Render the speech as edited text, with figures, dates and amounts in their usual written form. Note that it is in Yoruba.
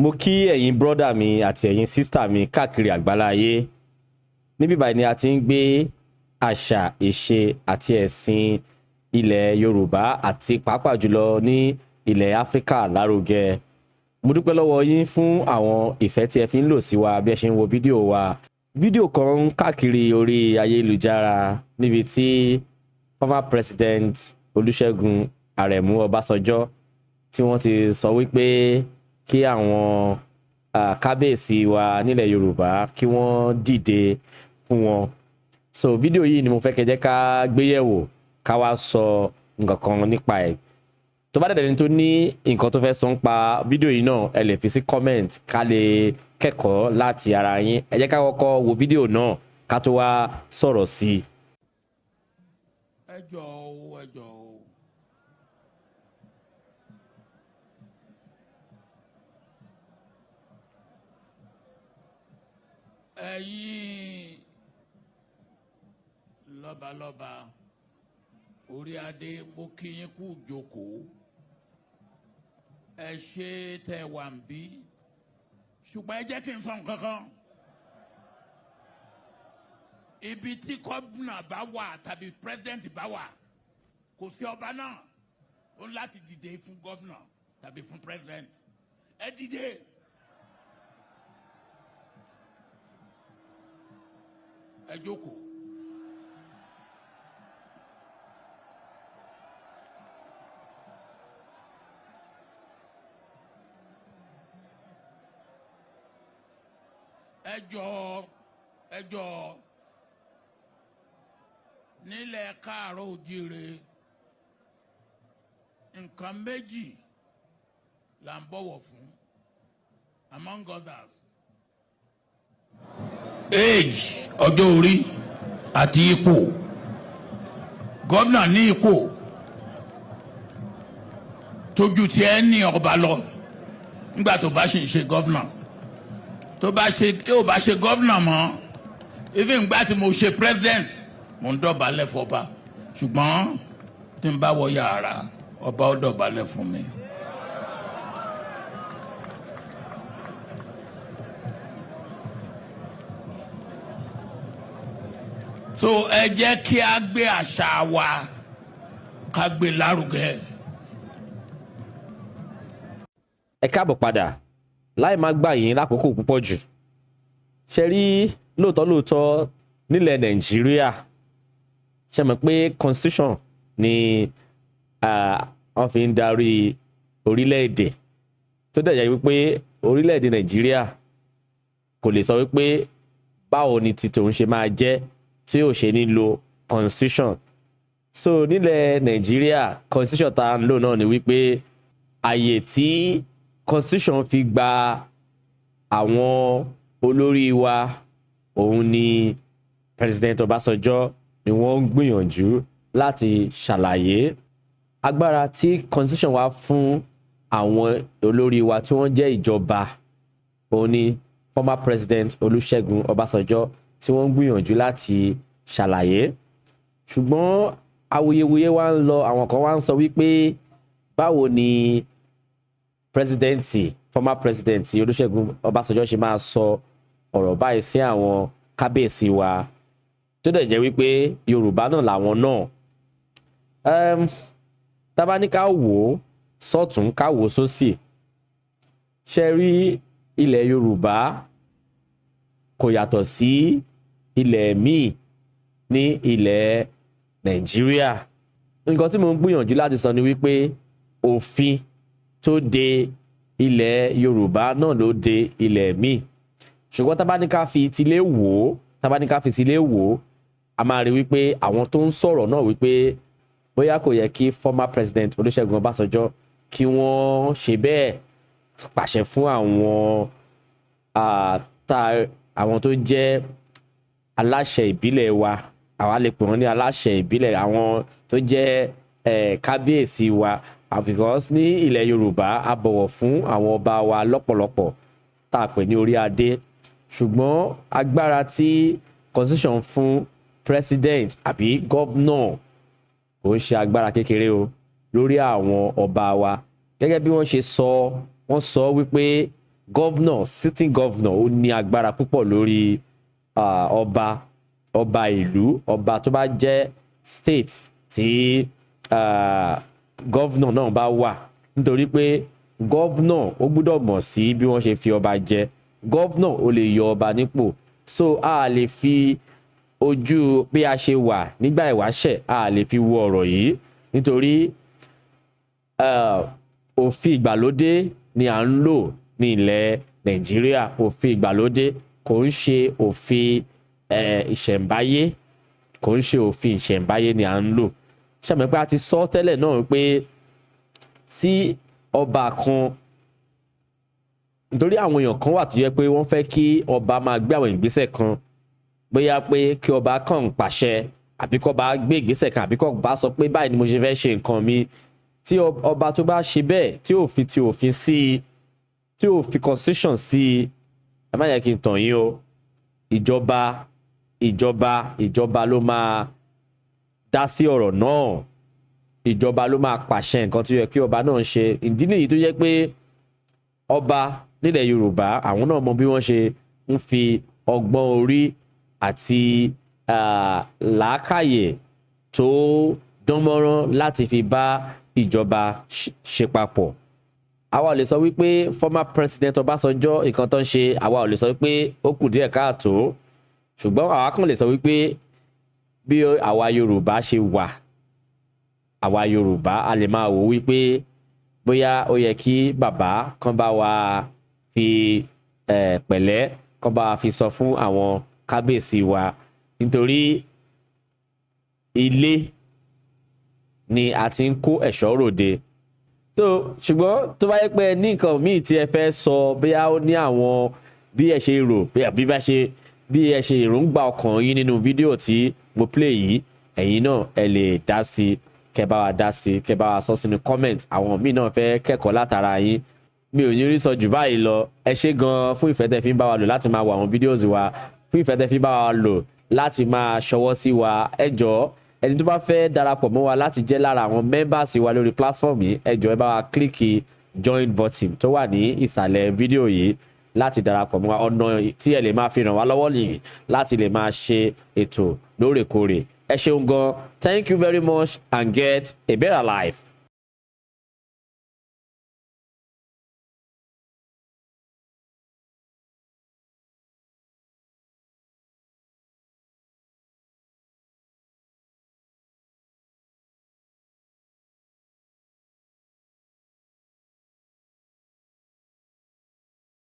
Mo kí ẹ̀yin brother mi àti ẹ̀yin sister mi káàkiri àgbáláyé. Níbí báyìí ni a ti ń gbé àṣà, ìṣe àti ẹ̀sìn ilẹ̀ Yorùbá àti pàápàá jùlọ ní ilẹ̀ Áfíríkà lárugẹ. Mo dúpẹ́ lọ́wọ́ yín fún àwọn ìfẹ́ tí ẹ fi ń lò sí wa bí ẹ ṣe ń wo fídíò wa. Fídíò kan ń káàkiri orí ayélujára níbi tí former president Olúṣẹ́gun Àrẹ̀mú Ọbásanjọ́ tí wọ́n ti sọ wípé kí àwọn kábíyèsí wa nílẹ̀ Yorùbá kí wọ́n dìde fún wọn. So fídíò yìí ni mo fẹ́ kẹ́ jẹ́ ká gbéyẹ̀wò, ká wá sọ nǹkan kan nípa ẹ̀. Tó bá dẹ̀dẹ̀ ní tó ní nǹkan tó fẹ́ sọ nípa fídíò yìí náà, ẹ lè fi sí comment ká lè kẹ́kọ̀ọ́ láti ara yín. Ẹ jẹ́ ká kọ́kọ́ wo fídíò náà ká tó wá sọ̀rọ̀ sí i. Ẹ jọ̀ọ́ o, ẹ jọ̀ọ́ o. Ẹ̀yin lọ́balọ́ba, orí adé, mo kí yín kú jókòó. Ẹ ṣe tẹ́ wà ń bí, ṣùgbọ́n ẹ jẹ́ kí n sọ nǹkan kan. Ibi tí gómìnà bá wà tàbí president bá wà, kò sí ọba náà ó ń láti dìde fún gómìnà tàbí fún president. Ẹ dìde. Ẹ jókòó. Ẹ jọ̀ọ́, ẹ jọ̀ọ́, nílẹ̀ káàárọ̀ òjíire, nǹkan méjì là ń bọ̀wọ̀ fún, among others: age, ọjọ́ orí, àti ipò. Gómìnà ní ipò tójú tí ẹ ní ọba lọ nígbà tó bá ṣe ń ṣe gómìnà. Tó bá ṣe tí ò bá ṣe gómìnà mọ́, even ìgbà tí mo ṣe president, mo ń dọ̀bálẹ̀ fọba, ṣùgbọ́n tí n bá wọ yàrá ọba, ó dọ̀bálẹ̀ fún mi. So ẹ jẹ́ kí a gbé àṣà wa, ká gbé lárugẹ. Ẹ káàbọ̀ padà. Láì má gbà yín lákòókò púpọ̀ jù, ṣe rí, lóòótọ́ lóòótọ́, nílẹ̀ Nàìjíríà, ṣe mọ̀ pé constitution ni wọ́n fi ń darí orílẹ̀-èdè, tó dẹ̀ jẹ́ wípé orílẹ̀-èdè Nàìjíríà kò lè sọ wípé báwo ni ti tòun ṣe máa jẹ́ tí ò ṣe ní lo constitution. So nílẹ̀ Nàìjíríà, constitution tá à ń lò náà ni wípé àyè tí constitution fi gba àwọn olórí wa, òun ni President Ọbásanjọ́ ni wọ́n ń gbìyànjú láti ṣàlàyé. Agbára tí constitution wa fún àwọn olórí wa tí wọ́n jẹ́ ìjọba, òun ni former President Olúṣẹ́gun Ọbásanjọ́ tí wọ́n ń gbìyànjú láti ṣàlàyé. Ṣùgbọ́n awuyewuye wa ń lọ, àwọn kan wá ń sọ wípé báwo ni president, former president Olúṣẹ́gun Ọbásanjọ́ ṣe máa sọ ọ̀rọ̀ báyìí sí àwọn kábíyèsí wa, tó dẹ̀ jẹ́ wípé Yorùbá náà làwọn náà. Tá bá ní ká wò ó sọ́tún, ká wò ó sósì, ṣe rí, ilẹ̀ Yorùbá kò yàtọ̀ sí ilẹ̀ míì ní ilẹ̀ Nàìjíríà. Nǹkan tí mo ń gbìyànjú láti sọ ni wípé òfin tó de ilẹ̀ Yorùbá náà ló de ilẹ̀ míì. Ṣùgbọ́n tá bá ní ká fi tilé wò ó, tá bá ní ká fi tilé wò ó, a máa rí wípé àwọn tó ń sọ̀rọ̀ náà wípé bóyá kò yẹ kí former President Olúṣẹ́gun Ọbásanjọ́ kí wọ́n ṣe bẹ́ẹ̀ pàṣẹ fún àwọn àwọn tó jẹ́ aláṣẹ ìbílẹ̀ wa, àwa lè pè wọ́n ní aláṣẹ ìbílẹ̀, àwọn tó jẹ́ kábíyèsí wa, because ní ilẹ̀ Yorùbá, a bọ̀wọ̀ fún àwọn ọba wa lọ́pọ̀lọpọ̀ tá a pè ní orí adé. Ṣùgbọ́n agbára tí constitution fún president àbí governor kò ń ṣe agbára kékeré o lórí àwọn ọba wa. Gẹ́gẹ́ bí wọ́n ṣe sọ, wọ́n sọ wípé Governor, sitting governor, ó ní agbára púpọ̀ lórí ọba ìlú, ọba tó bá jẹ́ state tí governor náà bá wà, nítorí pé governor ó gbúdọ̀ mọ̀ sí bí wọ́n ṣe fi ọba jẹ. Governor ó lè yọ ọba nípò. So a lè fi ojú bí a ṣe wà nígbà ìwáṣẹ̀, a lè fi wo ọ̀rọ̀ yìí, nítorí òfin ìgbàlódé ni à ń lò ní ilẹ̀ Nàìjíríà. Òfin ìgbàlódé, kò ń ṣe òfin ìṣẹ̀ǹbáyé, kò ń ṣe òfin ìṣẹ̀ǹbáyé ni à ń lò. Ṣàmì pé a ti sọ tẹ́lẹ̀ náà pé tí ọba kan, nítorí àwọn èèyàn kan wà tó yẹ pé wọ́n fẹ́ kí ọba máa gbé àwọn ìgbésẹ̀ kan, bóyá pé kí ọba kàn ń pàṣẹ, àbí kó bá gbé ìgbésẹ̀ kan, àbí kó bá sọ pé báyìí ni mo ṣe fẹ́ ṣe nǹkan mi. Tí ọba tó bá ṣe bẹ́ẹ̀, tí ò fi ti òfin sí i, tí ò fi constitution sí i, ẹ má yẹ kí n tàn yín o, ìjọba ló máa dá sí ọ̀rọ̀ náà. Ìjọba ló máa pàṣẹ nǹkan tó yẹ kí ọba náà ṣe. Ìdí nìyí tó jẹ́ pé ọba nílẹ̀ Yorùbá, àwọn náà mọ bí wọ́n ṣe ń fi ọgbọ́n orí àti làákàyè tó dánmọ́rán láti fi bá ìjọba ṣe papọ̀. Àwa ò lè sọ wípé former President Ọbásanjọ́, nǹkan tó ń ṣe, àwa ò lè sọ wípé ó kù díẹ̀ káàtó, ṣùgbọ́n àwa kàn lè sọ wípé bí àwa Yorùbá ṣe wà, àwa Yorùbá a lè máa wò wípé bóyá ó yẹ kí bàbá kan bá wa fi pẹ̀lẹ́ kan bá wa fi sọ fún àwọn kábíyèsí wa, nítorí ilé ni a ti ń kó ẹ̀ṣọ́ ròde. Tó ṣùgbọ́n tó bá yẹ pé ẹ ní nǹkan míì tí ẹ fẹ́ sọ, bóyá ó ní àwọn bí ẹ ṣe rò, bí bá ṣe bí ẹ ṣe èròǹgbà ọkàn yín nínú fídíò tí mo play yìí, ẹ̀yin náà ẹ lè dá sí i, kẹ́ bá wa dá sí i, kẹ́ bá wa sọ sínú comment. Àwọn míì náà fẹ́ kẹ́kọ̀ọ́ látara yín. Mi ò ní rí sọ jù báyìí lọ. Ẹ ṣé gan fún ìfẹ́ tẹ́ fi ń bá wa lò láti máa wo àwọn videos wa, fún ìfẹ́ tẹ́ fi ń bá wa lò láti máa ṣọwọ́ sí wa. Ẹ jọ̀ọ́, ẹni tó bá fẹ́ darapọ̀ mọ́ wa láti jẹ́ lára àwọn members wa lórí platform yìí, ẹ jọ̀ọ́, ẹ bá wa click join button tó wà ní ìsàlẹ̀ fídíò yìí láti darapọ̀ mọ́ wa. Ọ̀nà tí ẹ lè máa fi ràn wá lọ́wọ́ nìyí láti lè máa ṣe ètò lóòrèkóòrè. Ẹ ṣeun gan. Thank you very much and get a better life.